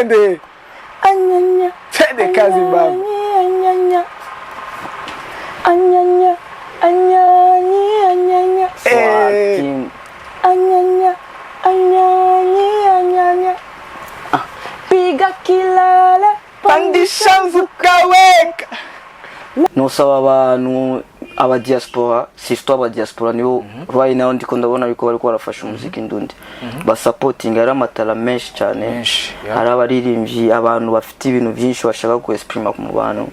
Twende. Anyanya. Twende kazi, baba. Anyanya. Anyanya. Anyanyi anyanya. Eh. Team. Anyanya. Anyanyi anyanya. Piga kilele. Pandisha mzuka, weka. Nosaba abantu aba diaspora, surtout aba diaspora, nibo right now ndiko ndabona yuko bariko barafasha umuziki ndundi, basupporting. Hari amatara menshi cyane. Menshi, yeah. Hari abaririmbyi, abantu bafite ibintu byinshi bashaka ku exprima mu bantu,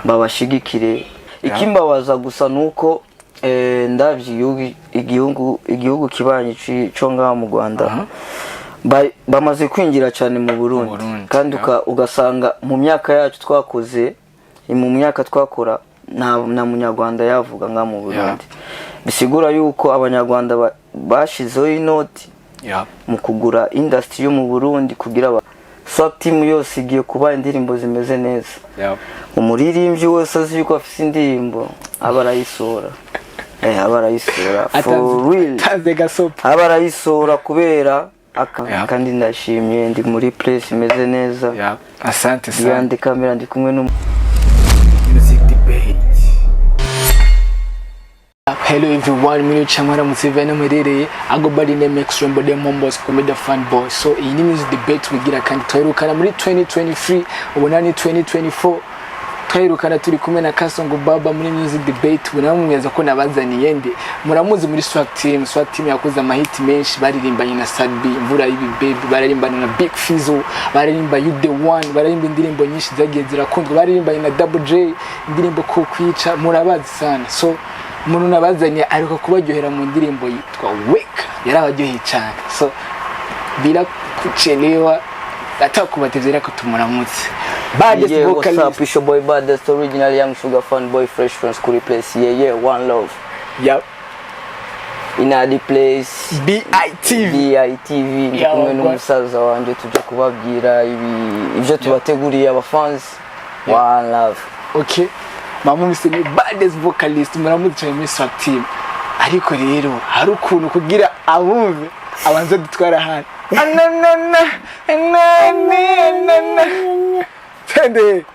babashigikire. Ikimbabaza gusa nuko ndavye igihugu kibanyi co ngaha mu Rwanda, bamaze kwinjira cyane mu Burundi, Burundi, kandi ugasanga mu myaka yacu twakoze, mu myaka twakora, nta munyarwanda yavuga nka mu Burundi. Bisigura yuko abanyarwanda bashizeho inoti mu kugura industry yo mu Burundi, kugira Swag Team yose igiye kuba indirimbo zimeze neza. Umuririmbyi wese azi yuko afise indirimbo, aba arayisohora, aba arayisohora for real. Tanze gasopo. Aba arayisohora kubera aka. Kandi ndashimye, ndi muri place imeze neza. Yeah. Asante sana. Behind camera ndi kumwe n'umu Music Debate. Hello everyone, muri chamara mutse muherereye. I go by the name X Rambo the Mombos Comedy Fan Boy. So iyi ni Music Debate wigira, kandi twaherukana muri 2023, ubu ni 2024. Twaherukana turi kumwe na Kasongo Baba muri Music Debate. Ubu namwe ko nabazaniye nde? Muramuzi muri Swag Team. Swag Team yakoze amahiti menshi, baririmbanye na Sadbi Imvura y'Ibibaby, baririmbana na Big Fizzo, baririmba You The One, baririmba indirimbo nyinshi zagiye zirakundwa, baririmbanye na Double J indirimbo ko kwica, murabazi sana. So umuntu nabazaniye ariko kubaryohera mu ndirimbo yitwa Weka, yarabaryoheye cyane. So bila kuchelewa, atakubatevye, ariko tumuramutse. Baddest Yeah, what's up? vocalist. It's your boy Baddest Original Young Sugar Fun Boy Fresh from School Place. Yeah, one love. In the place. BITV. BITV. Ndi kumwe n'umusaza wanje, tuje kubabwira ibi ibyo tubateguriye abafans. One love. Okay, mama ni baddest vocalist, muramutse cyane muri Swag Team. Ariko rero hari ukuntu kugira abumve abanza dutwara hano. Ananana anani anana. Twende.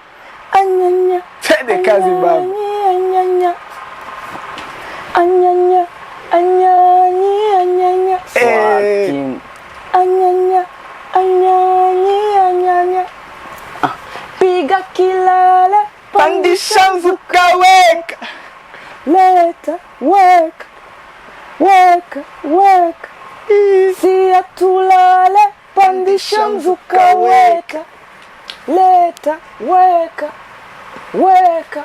Anyanya. Twende kazi, baba. Anyanya. Anyanya. Anyanyi anyanya. Swag Eh. Team. Anyanya. Anyanyi anyanya. Piga kilele. Pandisha mzuka, weka. Leta weka. Weka weka. Sia tulale. Pandisha mzuka, weka. Leta weka. Weka.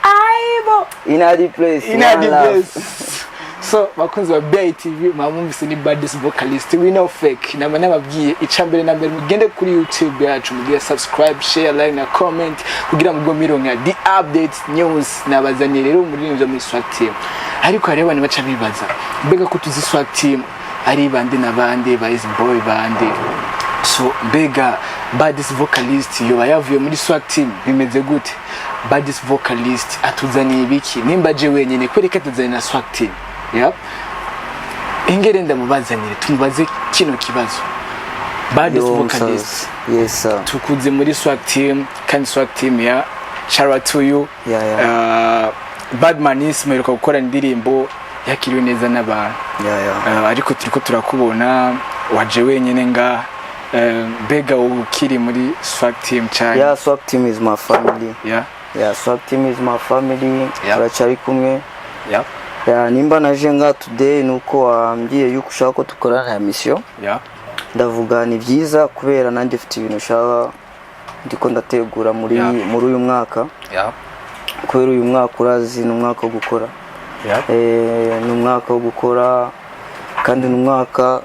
Aibo. In the place. In One the love. place. So bakunzi ba BITV, mwamwumvise ni baddest vocalist, we no fake. Nama nababwiye, ica mbere na mbere mugende kuri YouTube yacu, mugire subscribe, share, like na comment kugira ngo mironka the update news. Nabazaniye rero umuririmbyi muri Swag Team, ariko hariho abantu baca bibaza: mbega ko tuzi Swag Team ari bande na bande, ba Easy Boy bande, so mbega baddest vocalist yoba yavuye muri Swag Team, bimeze gute? Baddest vocalist atuzaniye ibiki? Nimba aje wenyine, kwereka atuzaniye na Swag Team. Yep. Ingere ndamubazanire, tumubaze kino kibazo. Baddest Yo, vocalist, musaza. Yes sir. Tukuze muri Swag Team, kandi Swag Team ya shout out to you. Badman muheruka gukora indirimbo yakiriwe neza n'abantu. Ariko turiko turakubona waje wenyine nga, mbega ubu ukiri muri Swag Team cyane? Yeah, Swag Team is my family. Yeah, Swag Team is my family. Turacyari kumwe. Yeah, nimba naje nga today nuko wambwiye yuko ushaka ko dukorana ya mission. Ndavuga ni byiza kubera nanjye mfite ibintu ushaka ndiko ndategura muri muri uyu mwaka. Kubera uyu mwaka urazi ni umwaka wo gukora. Ni umwaka wo gukora, kandi ni umwaka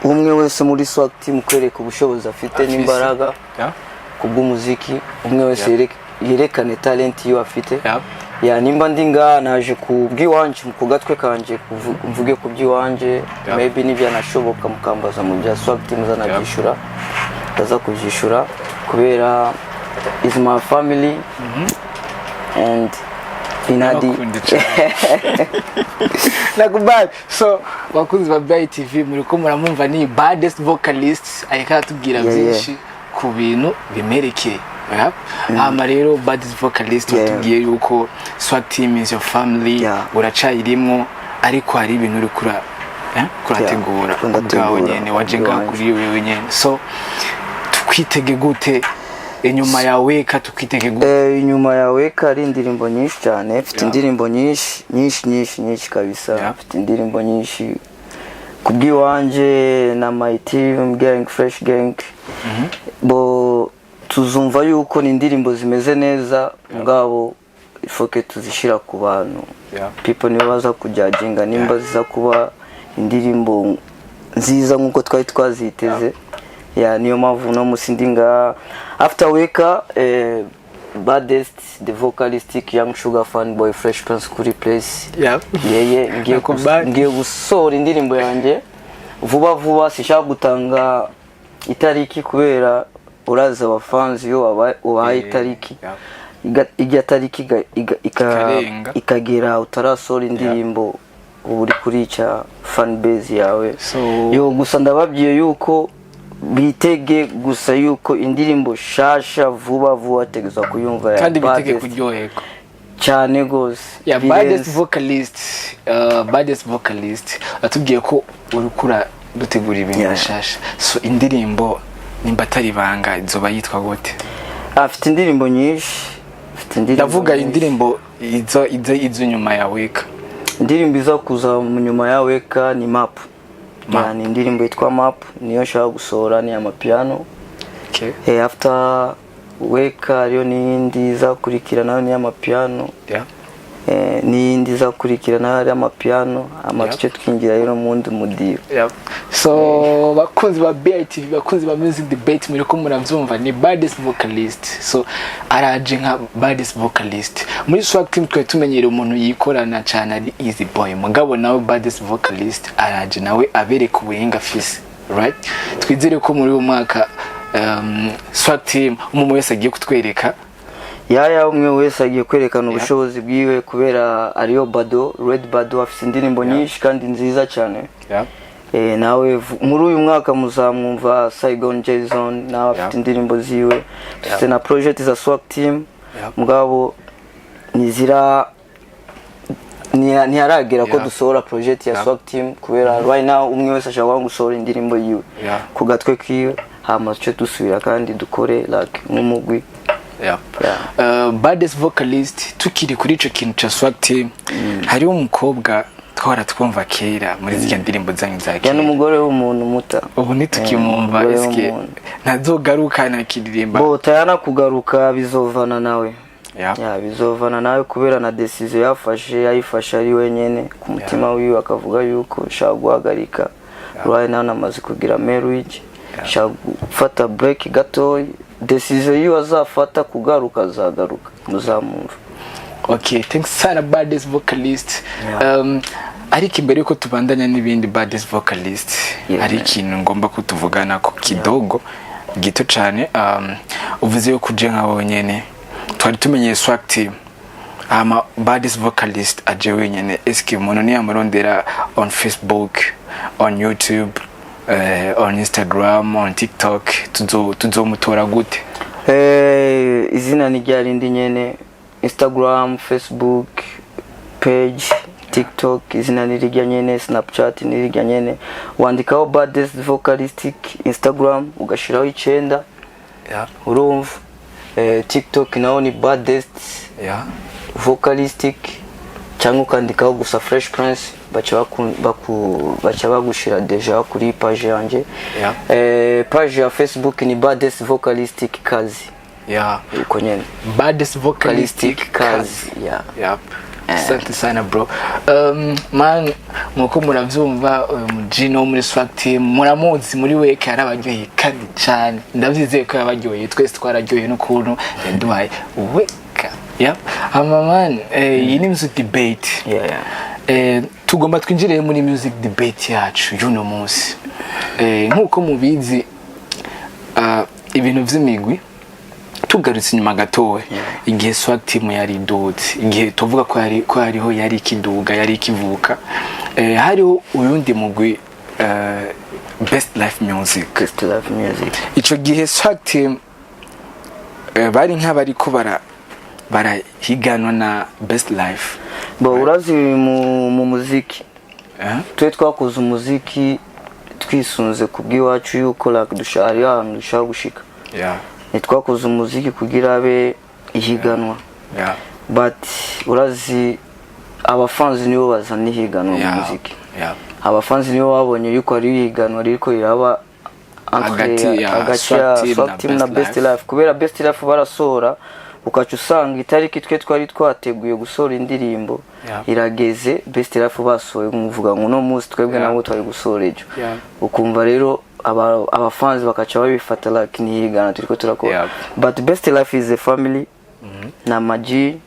umwe wese muri Swag Team kwereka ubushobozi afite Afise. n'imbaraga kubw'umuziki, umwe wese yerekane talent iyo afite. Ya, nimba ndi ngaha, naje ku bw'iwanje, ku gatwe kanje, mvuge ku by'iwanje. Maybe nibyanashoboka mukambaza mu bya Swag Team, zanabyishura, ndaza kubyishura kubera is my family and inadi. Ndabakunda cyane. Nakubali. So bakunzi ba BITV, muriko muramumva ni baddest vocalist, ariko aratubwira byinshi. ku bintu bimerekeye. Yeah. Hama rero, Baddest Vocalist, watubwiye yuko Swag Team is your family, uracayirimwo, ariko hari ibintu uri kura kurategura Yeah, ndategura. ubwawe nyene, waje ngaha Ubwanjye. kuri wewe nyene. So tukwitege gute inyuma ya Weka? Tukwitege gute? Inyuma ya Weka hari indirimbo nyinshi cyane mfite. Indirimbo nyinshi nyinshi nyinshi nyinshi kabisa. Mfite indirimbo nyinshi kubw'iwanje na my team gang, fresh gang. Bo tuzumva yuko ni indirimbo zimeze neza, mugabo ifoke tuzishyira ku bantu. People nibo baza kujudginga nimba ziza kuba indirimbo nziza nk'uko twari twaziteze. Ya, niyo mpamvu uno munsi ndi ngaha after Weka, Baddest the Vocalistic, Young Sugar Fan Boy, Fresh Prince kuri place. Yeye ngiye Nakubali. ngiye gusohora indirimbo yanjye vuba vuba. Sinshaka gutanga itariki kubera uraza abafanzi iyo ubahaye itariki, ijya tariki Ikarenga. ikagera utarasohora indirimbo, uba uri kurica fan base yawe. Yo, gusa ndababwiye yuko bitege gusa yuko indirimbo shasha vuba vuba tegeza kuyumva ya Kandi bitege Baddest. kuryoherwa. Cyane rwose. Ya. Birenze. Baddest Vocalist, Baddest Vocalist, atubwiye ko uri kura dutegura ibintu bishasha. So indirimbo, nimba atari ibanga, izoba yitwa gute? Afite indirimbo nyinshi, afite indirimbo Ndavuga nyinshi. indirimbo izo inyuma ya Weka. Indirimbo iza kuza mu nyuma ya Weka ni Map. Map. Ya, ni indirimbo yitwa Map, niyo nshaka gusohora, ni amapiano. After Weka hariyo n'iyindi izakurikira, nayo ni amapiano. N'iyindi izakurikira nayo ari amapiano amatuce, twinjira rero mu wundi mudiho. Yep. So bakunzi ba BITV, bakunzi ba Music Debate, muri ko muravyumva, ni Baddest Vocalist. So araje nka Baddest Vocalist. Muri Swag Team twari tumenyereye umuntu yikorana cyane ari Easy Boy, mugabo nawe Baddest Vocalist araje nawe abereka ubuhinga afise, right? Twizere ko muri uyu mwaka Swag Team umuntu wese agiye kutwereka. Yaya, umwe wese agiye kwerekana ubushobozi bwiwe kubera ariyo Bado Red Bado afite indirimbo nyinshi kandi nziza cyane. Nawe muri uyu mwaka muzamwumva Saigon Jason, nawe afite indirimbo ziwe. Dufite na project za Swag Team, mugabo ntizira ntiharagera ko dusohora project ya Swag Team kubera right now umwe wese ashaka gusohora indirimbo yiwe ku gatwe kiwe, hama tuce dusubira kandi dukore like nk'umugwi. Yeah. Baddest Vocalist, tukiri kuri ico kintu ca Swag Team, hariho umukobwa twahora twumva kera muri zirya ndirimbo zanyu za Ya, kera. n'umugore w'umuntu muta. Ubu ntitukimwumva. Umugore Eske w'umuntu. ntazogaruka nakiririmba? Bo tayana kugaruka bizovana nawe. Ya, bizovana nawe kubera na decision yafashe yayifashe ari wenyene ku mutima wiwe, akavuga yuko shaka guhagarika. Right now namaze kugira marriage, shaka gufata break gatoya. Decision yiwe azafata kugaruka, azagaruka, muzamumva. Okay, thanks sana, Baddest Vocalist. Yeah. Ariko imbere yuko tubandanya n'ibindi, Baddest Vocalist, hari man. ikintu ngomba ko tuvugana ko kidogo gito cyane. Uvuze yuko uje nka wenyene, twari tumenyeye Swag Team, ama Baddest Vocalist aje wenyene. Eske umuntu niyamurondera on Facebook, on YouTube, on Instagram, on TikTok, tuzomutora gute? Izina ni rya rindi nyene: Instagram, Facebook page, TikTok, izina ni rirya nyene, Snapchat ni rirya nyene. Wandikaho Baddest Vocalistic Instagram, ugashiraho 9. Urumva, TikTok naho ni Baddest Vocalistic, cyangwa ukandikaho gusa Fresh Prince, baca bagushira déjà kuri page yanjye. Page ya Facebook ni Baddest Vocalistic Kazi. Uko nyene. Baddest Vocalistic. Vocalistic Kazi, yeah. Yep. Asante sana, bro. Man, nkuko muravyumva, uyu mujino wo muri Swag Team muramuzi muri Weka, yarabaryoheye kandi cyane. Ndavyizeye ko yabaryoheye, twese twararyoheye n'ukuntu yaduhaye Weka. Yep. Hama man, iyi ni Music Debate. Tugomba twinjire muri Music Debate yacu y'uno munsi. Nkuko mubizi, ibintu vy'imigwi, tugarutse inyuma gatoya, igihe Swag Team yari idutse, igihe tuvuga ko yari ko hariho yari ikiduga, yari ikivuka, hariho uyundi mugwi. Best Life Music. Best Life Music. Ico gihe Swag Team bari nk'abariko barahiganwa na Best Life. Bo, urazi mu muziki, Eh? twe twakoze umuziki twisunze ku bw'iwacu yuko like hariho ahantu dushaka gushika. Ntitwakoze umuziki kugira abe ihiganwa, but urazi abafanzi nibo bazana ihiganwa mu muziki. Abafanzi nibo babonye yuko hari ihiganwa ririko riraba entre Hagati ya hagati Swag ya Team Swag na Team na Best Best Life. Life, kubera Best Life barasohora, ukaca usanga itariki twe twari twateguye gusohora indirimbo irageze, Best Life basohoye, nkuvuga ngo uno munsi twebwe nabo twari gusohora ejo. Ukumva rero abafanzi bakaca babifata like nihigana turiko turakora. But Best Life is a family na maji,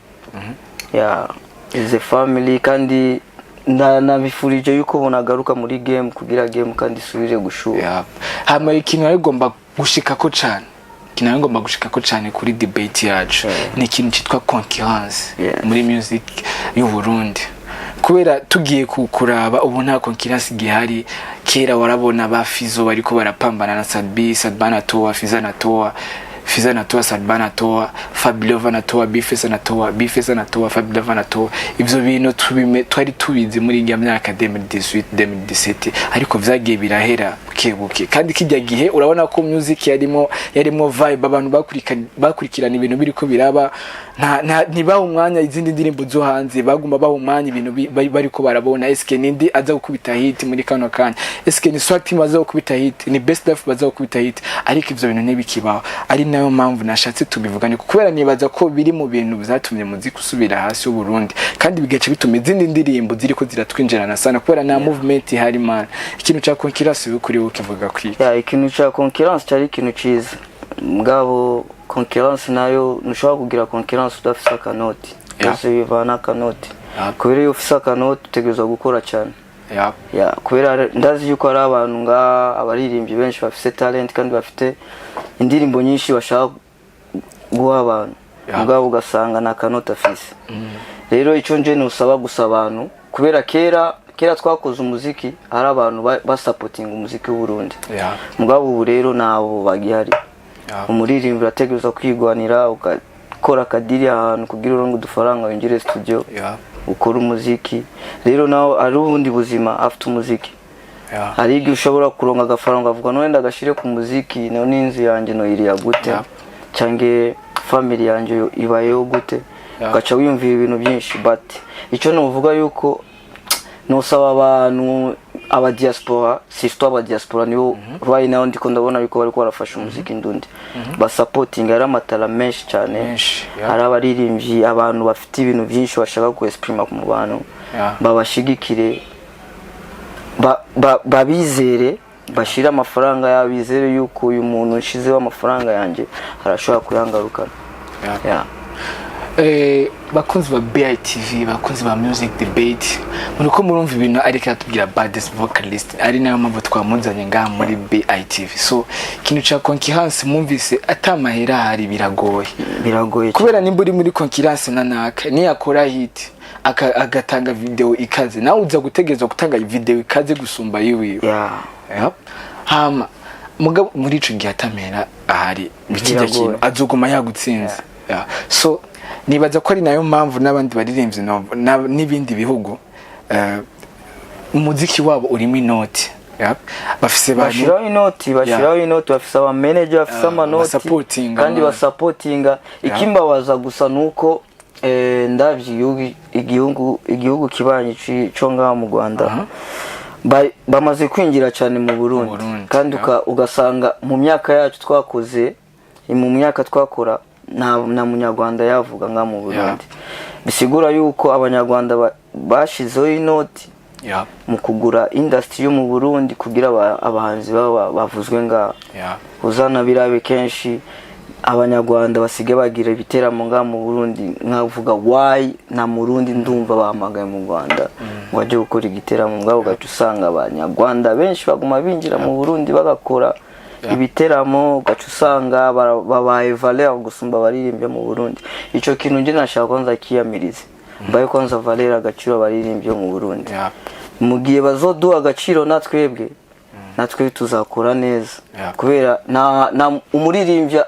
yeah, is a family, kandi nabifurije yuko bonagaruka muri game kugira game kandi isubire gushuha. Yeah. Hama ikintu nari ngomba gushikako cane kuri debate yacu ni ikintu cyitwa concurrence muri music y'u Burundi, kubera tugiye kuraba ubu nta concurrence gihari. Kera warabona ba Fizo bariko barapambana na Sadbi, Sadba anatoa, Fizo anatoa, Fizo anatoa, Sadba anatoa, Fabilova anatoa, Bifesa anatoa, Bifesa anatoa, Fabilova anatoa. Ivyo bintu twari tubizi muri irya myaka 2018, 2017, ariko vyagiye birahera buke buke. Kandi kijya gihe urabona ko music yarimo vibe, abantu bakurikirana ibintu biriko biraba, ntibaha umwanya izindi ndirimbo zo hanze, baguma baha umwanya ibintu bariko barabona: eske nindi aza gukubita hit muri kano kanya? Eske ni Swag Team baza gukubita hit? Ni Best Life baza gukubita hit? Ariko ivyo bintu ntibikibaho, ari nayo mpamvu nashatse tubivugane, kubera nibaza ko biri mu bintu vyatumye muziki usubira hasi w'u Burundi, kandi bigaca bituma izindi ndirimbo ziriko ziratwinjirana sana, kubera nta movement ihari, man. Ikintu ca concurrence kuri wowe kivuga kwiki? Ya, ikintu cya concurrence cyari ikintu cyiza, mugabo concurrence nayo ntushobora kugira concurrence udafise akanoti. Byose bivana akanoti, kubera iyo ufise akanoti utegerezwa gukora cyane. Ya, kubera ndazi yuko hari abantu nga abaririmbyi benshi bafise talent kandi bafite indirimbo nyinshi bashaka guha abantu, mugabo ugasanga nta kanoti afise. Rero icyo nje nusaba gusa abantu, kubera kera kera twakoze umuziki hari abantu basapotinga umuziki w'u Burundi, mugabo ubu rero nabo bagihari. Umuririmbyi urategerezwa kwigwanira, ugakora akadiri ahantu kugira uronke udufaranga, winjire studio, ukora umuziki. Rero nawe ari ubundi buzima afite umuziki. Hari igihe ushobora kuronka agafaranga avuga: "None ndagashire ku muziki, none inzu yanjye noyiriya gute, cyangwa family yanjye ibayeho gute?" Ugaca wiyumvira ibintu byinshi. But icyo nuvuga yuko nusaba abantu aba diaspora, surtout aba diaspora, nibo right now ndiko ndabona yuko bariko barafasha umuziki ndundi, basapotinga. Hari amatara menshi cyane, Menshi, yeah. hari abaririmbyi, abantu bafite ibintu byinshi bashaka ku exprima mu bantu, babashigikire, babizere, bashire amafaranga yabo, bizere yuko uyu muntu nshizeho amafaranga yanjye arashobora kuyangarukana. Yeah. Bakunzi ba BITV, bakunzi ba Music Debate, muriko murumva ibintu ariko atubwira Baddest Vocalist, ari nayo mpamvu twamuzanye ngaha muri BITV. So ikintu ca concurrence, mwumvise atamahera ahari biragoye. Biragoye. Kubera nimba uri muri concurrence na naka, niyakora hit agatanga video ikaze, nawe uza gutegerezwa gutanga video ikaze gusumba yiwiwe. Yep. Hama mugabo muri ico gihe atamera ahari bikijya Biragoye. kintu azoguma yagutsinze. Yeah. So nibaza ko ari nayo mpamvu n'abandi baririmbyi n'ibindi bihugu umuziki wabo urimo inoti. Yep. Bafise bantu Bashyiraho inoti, bafise aba manager bafise amanoti basapotinga, kandi man. basapotinga. Ikimbabaza gusa nuko ndavye igihugu kibanyi co ngaha mu Rwanda, bamaze kwinjira cyane mu Burundi, Burundi, kandi ugasanga mu myaka yacu twakoze, mu myaka twakora, nta munyarwanda yavuga nga mu Burundi. Bisigura yuko abanyarwanda bashizeho inoti mu kugura industry yo mu Burundi kugira abahanzi baba bavuzwe ngaha. Uzana birabe kenshi abanyarwanda basigaye bagira ibiteramo ngaha mu Burundi, nkavuga: "Why nta Murundi ndumva bahamagaye mu Rwanda ngo ajye gukora igiteramo?" Ngaho ugaca usanga abanyarwanda benshi baguma binjira mu Burundi bagakora ibiteramo, ugaca usanga babaye valeur gusumba abaririmbyi mu Burundi. Ico kintu nje nashaka kwanza kiyamirize, mbaye kwanza valeur, agaciro abaririmbyi bo mu Burundi. Mu gihe bazoduha agaciro, natwebwe Natwe tuzakora neza kubera na umuririmbyi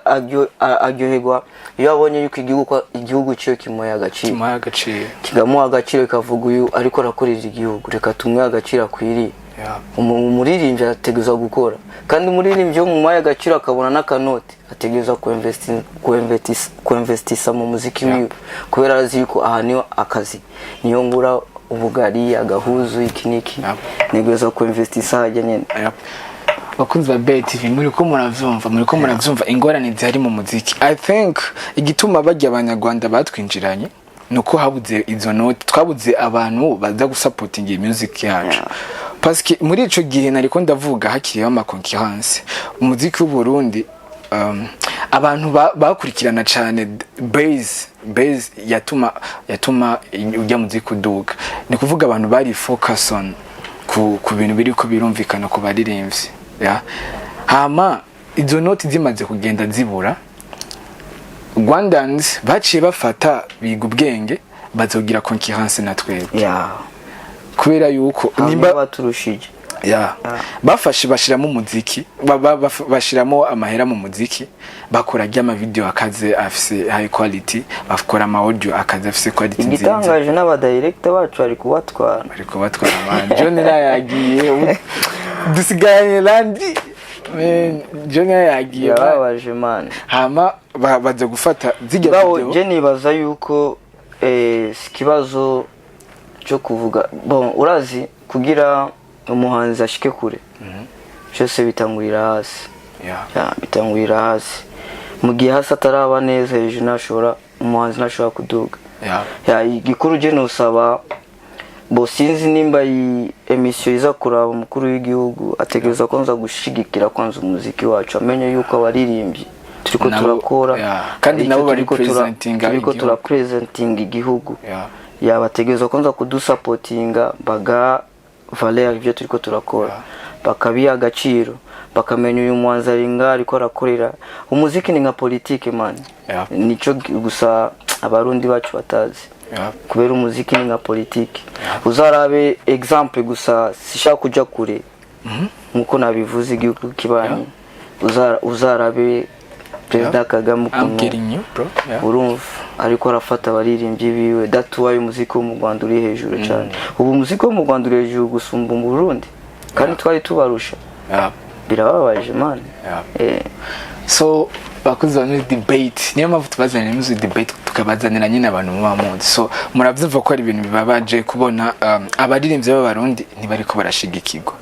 aryoherwa iyo abonye yuko igihugu cyiwe kimuhaye agaciro. Kimuhaye agaciro. Kikamuha agaciro, ikavuga: "Uyu ariko arakorera igihugu, reka tumuhe agaciro akwiriye." Umuririmbyi ategerezwa gukora, kandi umuririmbyi iyo mumuhaye agaciro akabona n'akanoti, ategerezwa kuinvestisa mu muziki wiwe, kubera azi yuko aha niyo akazi, niyo ngura ubugari, agahuzu, iki n'iki. Ntegerezwa kuinvestisa hajya nyine. Yep. Bakunzi ba BTV, muri ko muravyumva ingorane zihari mu muziki. I think igituma bajya abanyarwanda batwinjiranye nuko habuze izo noti, twabuze abantu baza gusapotinga iyi music yacu, parce que muri ico gihe nariko ndavuga hakiriho ama concurrence, umuziki w'u Burundi abantu bakurikirana cyane base yatuma ujya muziki uduga. Ni kuvuga abantu bari focus on ku bintu biri ko birumvikana ku baririmbyi ya hama. Izo noti zimaze kugenda zibura, Rwandans baciye bafata biga ubwenge, bazogira concurrence na twebwe kubera yuko nimba nimba baturushije. Ya, bafashe bashiramo umuziki, bashiramo amahera mu muziki, bakora ry'ama video akaze afise high quality, bakora ama audio akaze afise quality nziza. Igitangaje, n'abadirector bacu bari kubatwara. Ariko batwara man, John yagiye, ubu dusigaranye Landry. Man, John yagiye man. Birababaje, man. Hama baza gufata zijya Ngaho video. Je nibaza yuko si ikibazo cyo kuvuga. Bon, urazi, kugira umuhanzi ashike kure byose bitangurira hasi. Ya, bitangurira hasi. Mu gihe hasi ataraba neza, hejuru ntashobora, umuhanzi ntashobora kuduga. Ya, igikuru je nosaba bo, sinzi nimba iyi émission iza kuraba umukuru w'igihugu, ategereza kwanza gushigikira kwanza umuziki wacu, amenye yuko abaririmbyi turiko turakora kandi hari nabo icyo bari turiko presentinga turiko igihugu. Turapresentinga igihugu. Yabategereza kwanza kudusapotinga, baga valeur ibyo turiko turakora, bakabiha agaciro, bakamenya uyu muhanzi ari ngaha ariko arakorera. Umuziki ni nka politike, man. Nico gusa abarundi bacu batazi, kubera umuziki ni nka politike. Uzarabe exemple gusa, sishaka kuja kure, nkuko nabivuze, igihugu kibanyi. Uzarabe Perezida Kagame I'm ukuntu getting you, bro. Yeah. urumva ariko arafata abaririmbyi biwe. Datuwaye umuziki wo mu Rwanda uri hejuru cyane. Ubu umuziki wo mu Rwanda uri hejuru gusumba mu Burundi, kandi twari tubarusha. Birababaje, man. So bakozi ba Music Debate, niyo mpamvu tubazanira Music Debate, tukabazanira nyine abantu muba muzi. So murabyumva ko ari ibintu bibabaje kubona abaririmbyi b'abarundi ntibariko barashigikirwa.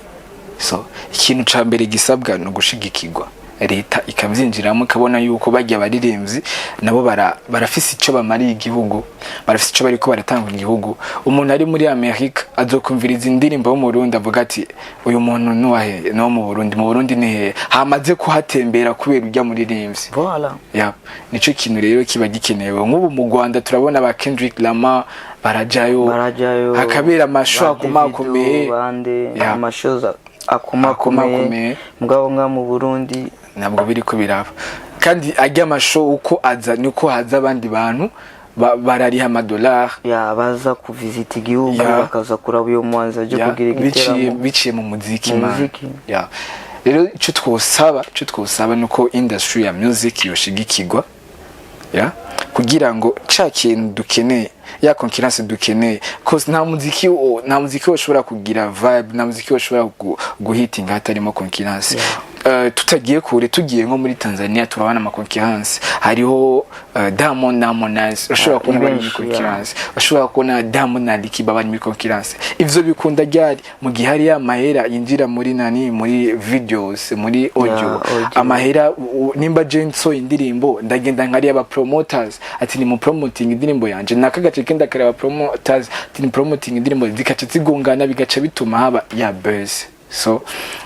So ikintu ca mbere gisabwa ni ugushigikirwa, leta ikabyinjiramo, ikabona yuko bajya abaririmbyi nabo barafise icyo bamariye igihugu, barafise icyo bariko baratanga igihugu. Umuntu ari muri Amerika azokumviriza indirimbo yo mu Burundi avuga ati: "Uyu muntu nuwahe? No mu Burundi? Mu Burundi ni hehe?" Hamaze kuhatembera kubera ujya muririmbyi. Voilà. Ya, nico kintu rero kiba gikenewe. Nk'ubu mu Rwanda turabona ba Kendrick Lamar barajayo, barajyayo, hakabera amashow ba akomakomeye. Davido, bande, amashow akomakomeye. Akomakomeye. Mugabo nga mu Burundi ntabwo biri ko biraba, kandi ajya amashow uko aza niko haza abandi bantu barariha amadolari. Ya, baza kuvizita igihugu, bakaza kuraba uyo muhanzi aje kugira biciye igiteramo. Biciye mu muziki, Mu man. muziki. Ya, rero icyo twosaba nuko industry ya music yoshigikirwa, ya, kugira ngo ca kintu dukeneye, ya concurrence dukeneye, cause nta muziki woshobora kugira vibe, nta muziki woshobora guhitinga hatarimo concurrence. Tutagiye kure, tugiye nko muri Tanzania, turabona ama concurrence hariho, Diamond na Harmonize, urashobora kubona bari muri benshi, concurrence, urashobora kubona Diamond na Alikiba bari muri concurrence. Ivyo bikunda ryari? Mu gihe hari ya mahera yinjira muri nani, muri videos, muri audio, audio. Amahera nimba je nsohoye indirimbo, ndagenda nkariya aba promoters ati: "Ni mu promoting indirimbo yanje." Naka gace kenda kareba promoters ati: "Ni promoting indirimbo." Zikaca zigongana, bigaca bituma haba ya buzz. So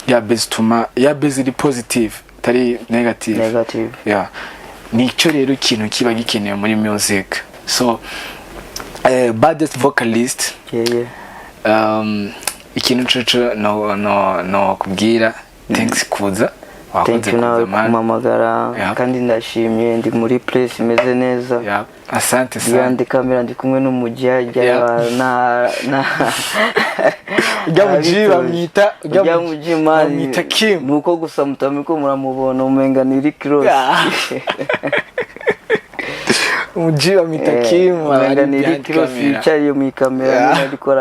ya buzz tuma ya buzz iri positive, tari negative. Negative. Yeah, nicyo rero ikintu kiba gikenewe muri music. So baddest vocalist, ikintu coco no kubwira, thanks kuza. Wakoze Thank you nawe kuza, man. kumpamagara. Kandi ndashimye, ndi muri place imeze neza. Yeah. Asante sana. Behind the camera ndi kumwe n'umujyajya. Na Ujya mu G bamwita ujya mu G, man. Bamwita Kim. Nuko gusa mutamiko muramubona umenga ni Rick Ross. Mu G bamwita Kim. Umenga ari ni behind Rick Ross camera. yicariye mu ikamera. Nyine ariko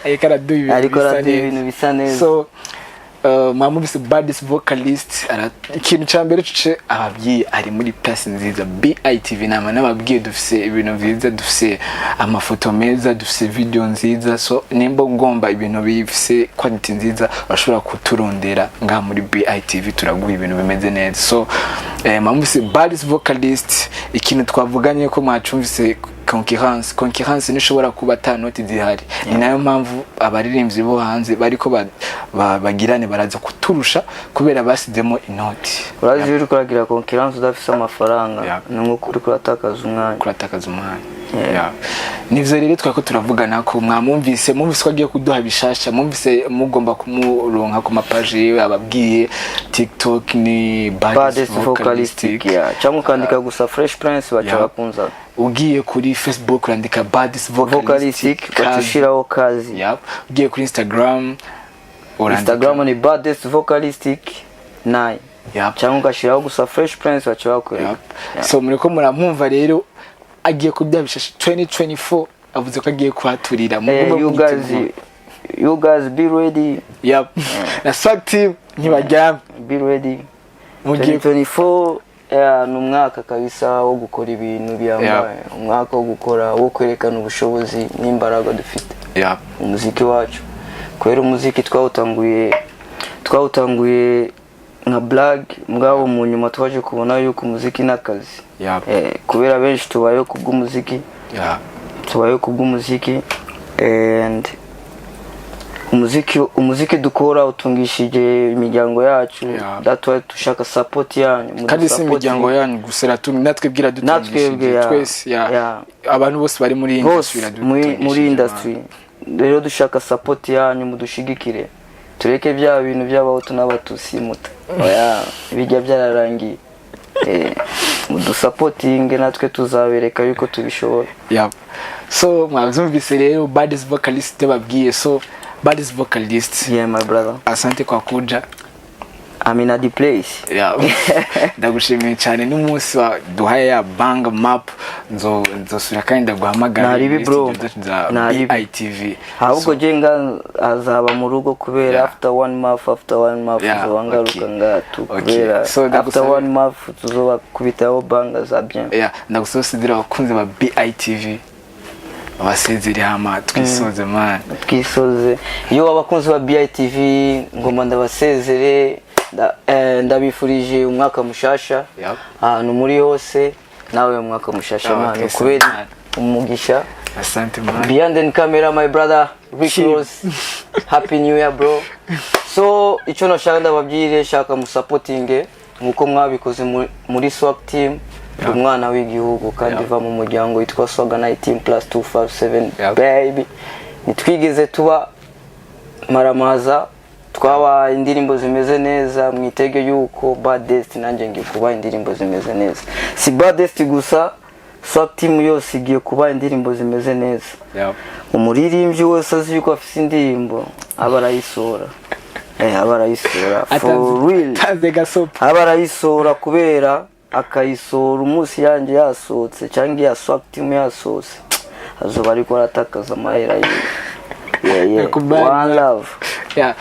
ariko araduha ibintu ariko bisa araduha neza. Ibintu bisa neza. So mwamubise baddest vocalist. Ikintu cya mbere cuce ababwiye, ari muri place nziza, BITV. Nama n'ababwiye, dufise ibintu byiza, dufise amafoto meza, dufise video nziza. So nimba ugomba ibintu bifise quality nziza, bashobora kuturondera ngaha muri BITV, turaguha ibintu bimeze neza. So mwamubise baddest vocalist. Ikintu twavuganye ko mwacumvise, concurrence. Concurrence nishobora kuba ata noti zihari. Ni nayo mpamvu abaririmbyi bo hanze bariko bagirane baraza kuturusha kubera basizemo inoti. Urazi, iyo uriko uragira concurrence udafise amafaranga, ni nkuko uriko uratakaza umwanya. Kuratakaza umwanya. Yeah. Nivyo rero twako turavugana ko mwamumvise, mwumvise ko agiye kuduha bishasha, mwumvise mugomba kumuronka ku mapaji yiwe. Ababwiye TikTok ni baddest baddest vocalistic, vocalistic. Yeah. Cyangwa ukandika gusa Fresh Prince, baca bakunza. Ugiye kuri Facebook urandika baddest vocalistic vocalistic, baca ushiraho kazi. Yep. Ugiye kuri Instagram urandika Instagram ni baddest vocalistic 9. Cyangwa ugashyiraho gusa Fresh Prince, baca bakwereka. Yep. So muriko muramwumva rero, agiye kuduha bishasha 2024. Avuze ko agiye kuhaturira. Mugume You guys, mwitegure. you guys be ready. Yep. Na swag team ntibaryame. Be ready. Mugiye 2024, yeah, ni umwaka kabisa wo gukora ibintu bihambaye, umwaka wo gukora, wo kwerekana ubushobozi n'imbaraga dufite umuziki wacu, kubera umuziki twawutanguye nka blague, mugabo mu nyuma twaje kubona yuko umuziki n'akazi. Kubera benshi tubayeho kubw'umuziki, tubayeho kubw'umuziki, and umuziki dukora utungishije imiryango yacu. That's why dushaka support yanyu. Kandi si Mudusupport. imiryango yanyu gusa natwe bwira Natwebwe, dutungishije twese, yeah. Abantu bose bari muri iyi Bose industry muri iradutungishije, industry. Rero dushaka support yanyu, mudushigikire, tureke bya bintu by'abahutu n'abatutsi muta, oya, bijya byararangiye. Mudusapotinge, natwe tuzabereka yuko tubishobora. Yeah. So mwabyumvise rero, baddest vocalist babwiye. So baddest vocalist, Yeah, my brother. Asante kwa kuja. I'm in the place. Yeah. Ndagushimiye cyane n'umunsi wa duhaye ya bang map. Nzosubira kandi ndaguhamagara Naribi, muri bro. studio zacu za Naribi. BITV. Ahubwo je nga azaba mu rugo kubera after one month, after one month tuzoba ngaruka ngatu, kubera So, after one month tuzobakubitaho banga za bien. Yeah, ndagusaba abakunzi ba BITV abasezere, hama twisoze, man. Twisoze. Iyo abakunzi ba BITV, ngomba ndabasezere, ndabifurije umwaka mushasha. Ahantu muri hose, nawe umwaka mushasha, man, twese, kubera man. umugisha. Asante, man. Behind the camera, my brother Rick Kim. Ross, happy new year, bro. So icyo nashaka ndababwire, shaka musapotinge nkuko mwabikoze muri swag team. Ndi umwana w'igihugu kandi va mu muryango witwa Swaga 19 plus 257, baby. Ntitwigeze tuba maramaza, twabaye indirimbo zimeze neza. Mwitege yuko baddest nanjye ngiye kuba indirimbo zimeze neza. Si baddest gusa, swag team yose igiye kuba indirimbo zimeze neza. Umuririmbyi wese azi yuko afite indirimbo, aba arayisohora, aba arayisohora for real. Atanze gasopo. Aba arayisohora, kubera akayisohora umunsi yanjye yasohotse cyangwa iya swag team yasohotse, azoba ariko aratakaza amahera yiwe. Yeah. Nakubali. One love. Yeah.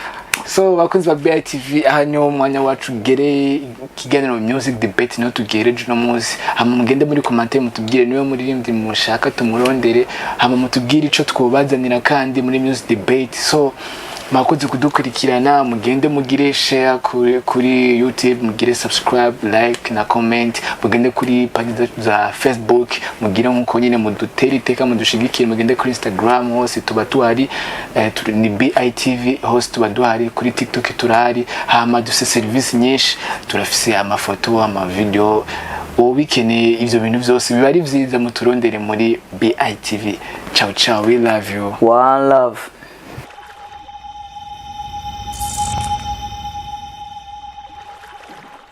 So bakunzi ba BITV, aha niho umwanya wacu ugere. Ikiganiro music debate niho tugereje uno munsi. Hama mugende muri commentaire mutubwire niwe muririmbyi mushaka tumurondere, hama mutubwire ico twobazanira kandi muri music debate. So mwakoze kudukurikirana. Mugende mugire share kuri YouTube, mugire subscribe, like na comment. Mugende kuri page zacu za Facebook, mugire nkuko nyine, mudutere iteka, mudushigikire. Mugende kuri Instagram, hose tuba tuhari, ni BITV, hose tuba duhari. Kuri TikTok turahari. Hama dufise service nyinshi, turafise amafoto, amavideo. Ubikeneye ivyo bintu vyose biba ari vyiza, muturondere muri BITV. Ciao ciao, we love you. One love.